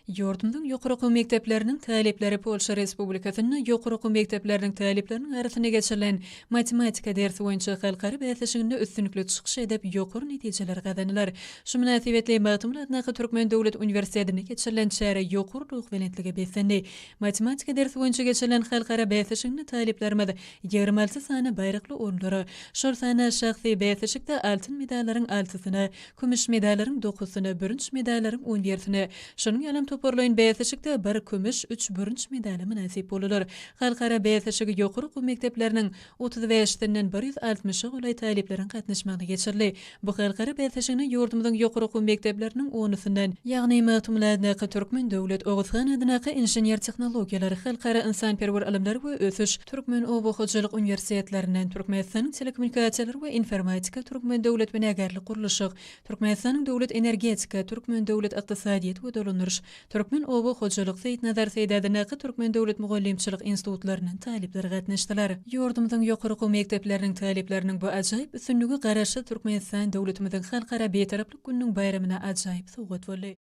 Ýurdumyzyň ýokary okuw mekdepleriniň talyplary Polşa Respublikasynda ýokary okuw mekdepleriniň talyplarynyň arasynda geçirilen matematika dersi boýunça halkara bäsleşiginde üstünlikli çykyş edip, ýokary netijeleri gazandylar. Şu mynasybetli Magtymguly adyndaky Türkmen döwlet uniwersitetinde geçirilen çäre ýokary ruhubelentlige beslendi. Matematika dersi boýunça geçirilen halkara bäsleşiginde talyplarymyz 26 sany baýrakly orunlara, şol sanda şahsy bäsleşikde altyn medallaryň altysyna, kümüş medallaryň dokuzysyna, bürünç medallaryň on birisine, şonuň ýalam toparlaýyn bäsleşikde bir kümüş, üç bürünç medala mynasyp boldular. Halkara bäsleşigi ýokary okuw mekdepleriniň 35-sinden bir 160-a golaý talyplaryň gatnaşmagynda geçirildi. Bu halkara bäsleşigine ýurdumyzyň ýokary okuw mekdepleriniň onusyndan, ýagny Magtymguly adyndaky Türkmen döwlet, Oguz han adyndaky Inžener-tehnologiýalar, Halkara ynsanperwer ylymlar we ösüş, Türkmen oba hojalyk uniwersitetlerinden, Türkmenistanyň Telekommunikasiýalar we informatika, Türkmen döwlet binagärlik-gurluşyk, Türkmenistanyň Döwlet energetika, Türkmen döwlet ykdysadyýet we dolandyryş, Türkmen oba hojalyk, Seýitnazar Seýdi adyndaky Türkmen döwlet mugallymçylyk institutlaryndan talyplar gatnaşdylar. Ýurdumyzyň ýokary okuw mekdepleriniň talyplarynyň bu ajaýyp üstünligi Garaşsyz Türkmenistan döwletimiziň Halkara Bitaraplyk gününiň baýramyna ajaýyp sowgat boldy.